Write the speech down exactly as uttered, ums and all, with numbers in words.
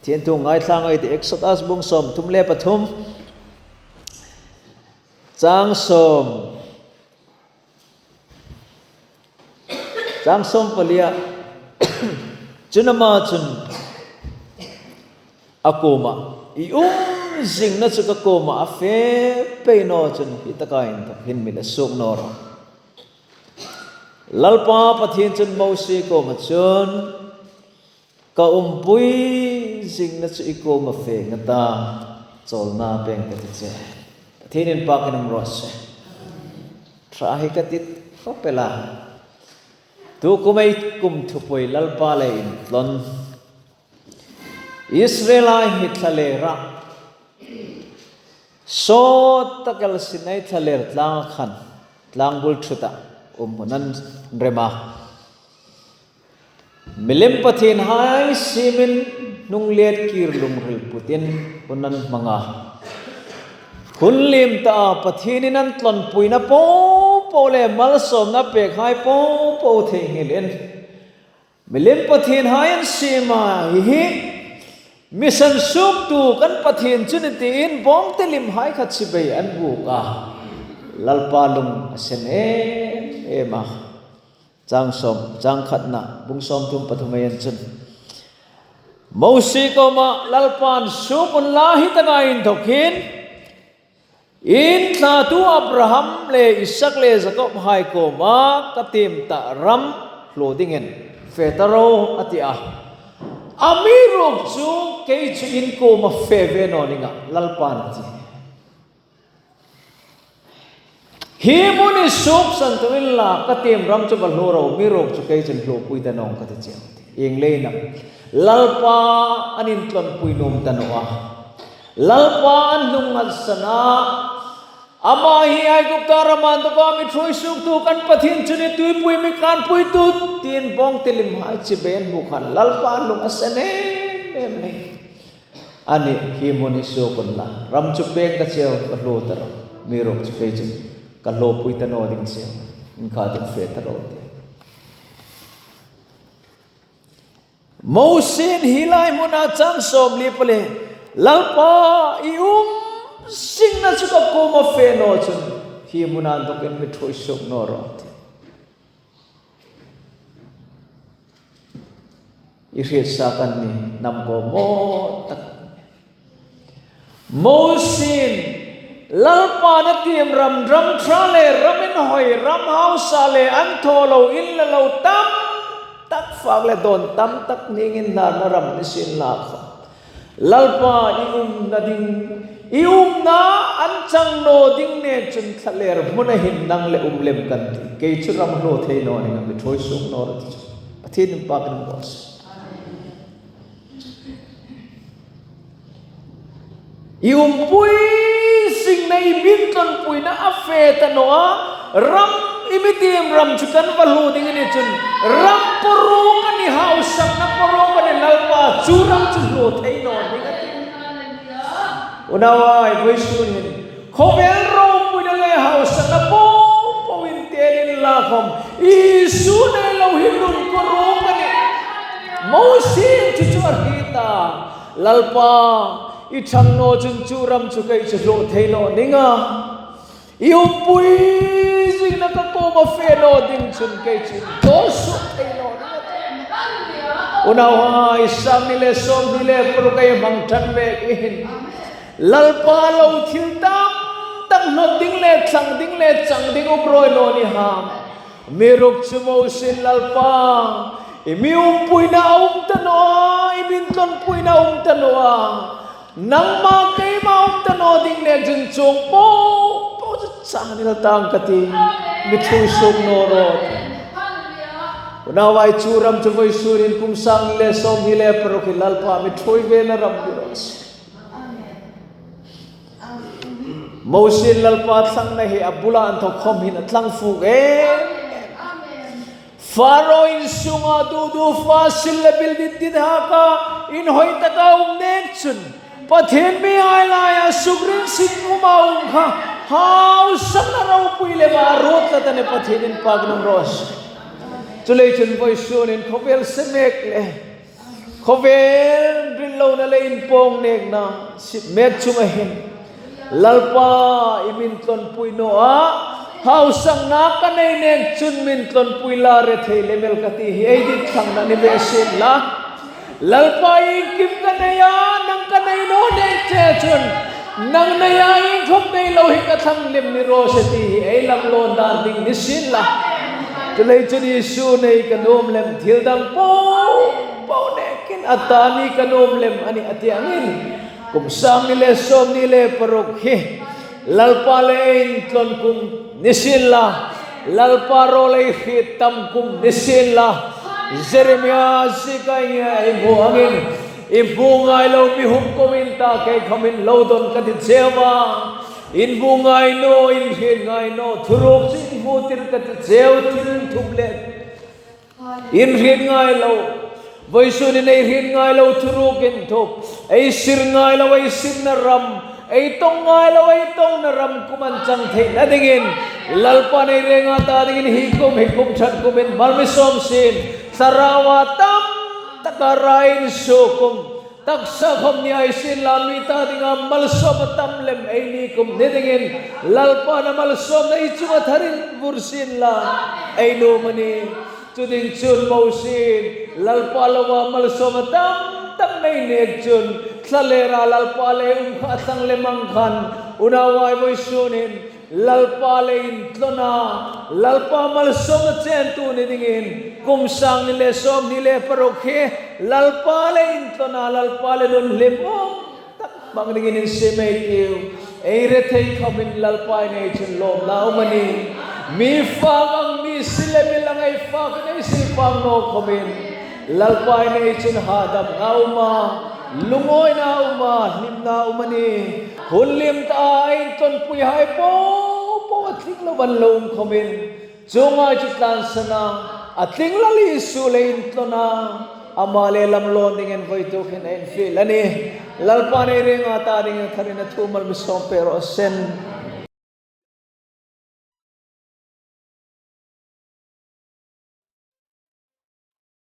Pathienni thu ngaithla ei tih, Exodus bung sawmthum le pathum, chang sawm, chang sawm palia. Chun ama chun a kuoma, "I um zingna chu ka kuoma a fe pei naw chun hi taka inthawk hin mi la suok naw rawh." Lalpa Pathien chun Mosie kuoma chun, "Ka umpui zingna chu i kuoma fe ngat a, chawlna pêng ka ti che." Pathien inpakin um raw se. Ṭha hi ka ti khawp el a. Tukum ei kum thupui Lalpa le intlon. Israelhai hi thlalera sawt tak el Sinai thlaler tlanga khan, tlang bul ṭhuta um hmun an rem a. Milim pathienhai siemin hnunglet kir lungril putin hun an hmang a. Hun liem ta a, Pathienin an tlonpuina popo le malsawmna pekhai popo theinghilin, milim pathienhai an siem a, hi hi mi sansuoktu kan Pathien chu a nih tiin bawngte limhai kha chibai an buk a. Lalpa lung a sen em em a. Chang sawm, chang khatna bung sawmthum pathum ei en chun, Mosie kuoma Lalpan, "Suok unla, hi taka inthawk hin in thlatu Abraham le Isak le Jakob hai kuoma ka tiem ta ram hluo dingin fe ta ro," a ti a. "Amiruokchu kei chu in kuoma fe ve naw ning a," Lalpan a ti. "Hi hmun hi suok san ta unla, ka tiem ram chu va hluo ro, amiruokchu kei chun hluopui ta naw ning ka ti che," a ti. Ieng leiin am? Lalpa an intlonpui nuom ta naw a. Lalpa an lungngatsan a. "Ama hi Aigupta rama inthawka mi ṭhuoi suoktu kan Pathien chu a nih, tuipui mi kanpuitu," tiin bawngte limhai chibai an buk khan Lalpa lung a sen em em a nih. "Hi hmun hi suok unla, ram chu pêng ka cheu, ka hluo ta ro, amiruokchu kei chun ka hluopui ta naw ding cheu, in kha tun fe ta ro," a ti. Mosie'n hi lai hmuna chang sawmli pali, "Lalpa, i um zingna chu ka kuoma fe naw chun hi hmuna inthokin mi ṭhuoi suok naw ro," a ti. I hriet sa kan ni, hnam ko maw tak. Mosie'n Lalpan a tiem ram, ram ṭha le ram inhoi, ram hausa le an thaw lo, in la lo tam tak, fak le dawn tam tak, ning inhnarna ram ni sien la khawm, Lalpa, i umna ding, i umna an chang naw ding nek chun thlalêr hmuna hin nang le um lem kan tih. Kei chu ram hluo thei naw ning a, mi ṭhuoi suok naw ro ti chu. Pathien inpakin um raw se. I umpui zingna, i mi intlonpuina a fe ta naw a. Ram, i mi tiem ram chu kan va hluo ding a ni chun, ram poruok a ni, hausakna poruok a ni, Lalpa, chu ram chu hluo thei naw ning a ti. Unauhai, vawisun hin khawvel ropuina le hausakna popo intêl inla khawm, Isu nei lo hi nun poruok a nih. Mosie chu chu a hriet a, Lalpa, i ṭhang naw chun chu ram chu kei chu hluo thei naw ning a. I umpui zingna ka kuoma fe naw ding chun kei chu dawr suok thei naw ning a ti. Unauhai, sangni le sawmhni le paruk ei hmang ṭan ve hi hin, Lalpa lo thil tam tak hnawt ding le thlang ding le chang ding um rawi naw ni ham? Amiruokchu Mosie'n, Lalpa, i mi umpuina a um ta naw a, i mi intlonpuina a um ta naw a, nangma keima um ta naw ding nek chun chuong popo chu chanel tang ka tih, mi ṭhuoi suok naw ro. Unauhai, chu ram chu vawisun hin kum sang le sawmhni le paruk hi Lalpa mi ṭhuoi vena ram ni raw se. Mosie'n Lalpa thlangna hi a bula inthoka khawm hin a tlang fuk e. Pharaoh in sunga dudu fa sil le bil dit dit haka inhoi taka um nek chun, Pathien mihai laia sukrin sin uma um kha, hausakna ropui le ma ruot la ta ni, Pathien inpakin um raw se. Chuleiin chun vawisun hin khawvel se mek le, khawvel rinlona inpawng nekna sip mek chunga hin Lalpa, i mi tlonpui naw a, hausakna ka nei nek chun mi tlonpui la, rethei lem el ka ti hi ei dit thangna ni ve sien la. Lalpa, iengkim ka nei a, nang ka nei naw nek che chun, nang neia iengkhom nei lo hi ka thlang lem ni raw se ti hi ei lamlawn dan ding ni sien la. Chuleiin chun Isu nei ka nuom lem, thil dang po po nekin a ta ni ka nuom lem a nih a ti angin, kum sang hni le sawmhni le paruk hi Lalpa le intlon kum ni sien la, Lalpa rawl ei hriet tam kum ni sien la. Jeremia zieka ei hmu angin, i hmu ngai lo mi hung kumin ta, kei khawmin lo dawn ka ti cheu a. In hmu ngai naw, in hriet ngai naw, thuruk chu in hmu tir ka ti cheu, thil inthup le in hriet ngai lo. Vawisun hin ei hriet ngai lo thuruk inthup, ei sir ngai lo ei sirna ram, ei tawng ngai lo ei tawngna ram kum an chang theina dingin Lalpan ei renga ta dingin hi kum hi kum ṭhat kumin mal mi sawm sien, thlarau a tam taka ra insuo kum, taksa khawm ni ei sien la, mi ta dinga malsawm a tam lem ei ni kum ni dingin Lalpan a malsawmna ei chunga tharin vur sien la, ei nuom a nih. Chu ding chun Mosie in Lalpa loa malsawm a tam tak nei nek chun, thlalera Lalpa le um kha a thlang lem ang khan, unauhai, vawisun hin Lalpa le intlona, Lalpa malsawmna chentu ni dingin kum sang hni le sawmhni le paruk hi Lalpa le intlona, Lalpa le nun hlimawm tak hmang dingin insiem ei tiu. Ei rethei khawmin Lalpa in ei chun lawmna um a nih. Mi fak ang, mi sil le mi lang ei fak, ei sil fak naw khawmin Lalpa in ei chun hadamna um a, lungawina um a, hlimna um a nih. Hun liem ta ei intlonpuihai po po a tling lo, van lo um khawmin, chuonghai chu tlansan a, a tling Lal Isu le intlona, ama le lamlawn dingin vawituk hin ei fiel a nih. Lalpan ei renga ta dingin tharin a thu mal mi sawm pek raw seh.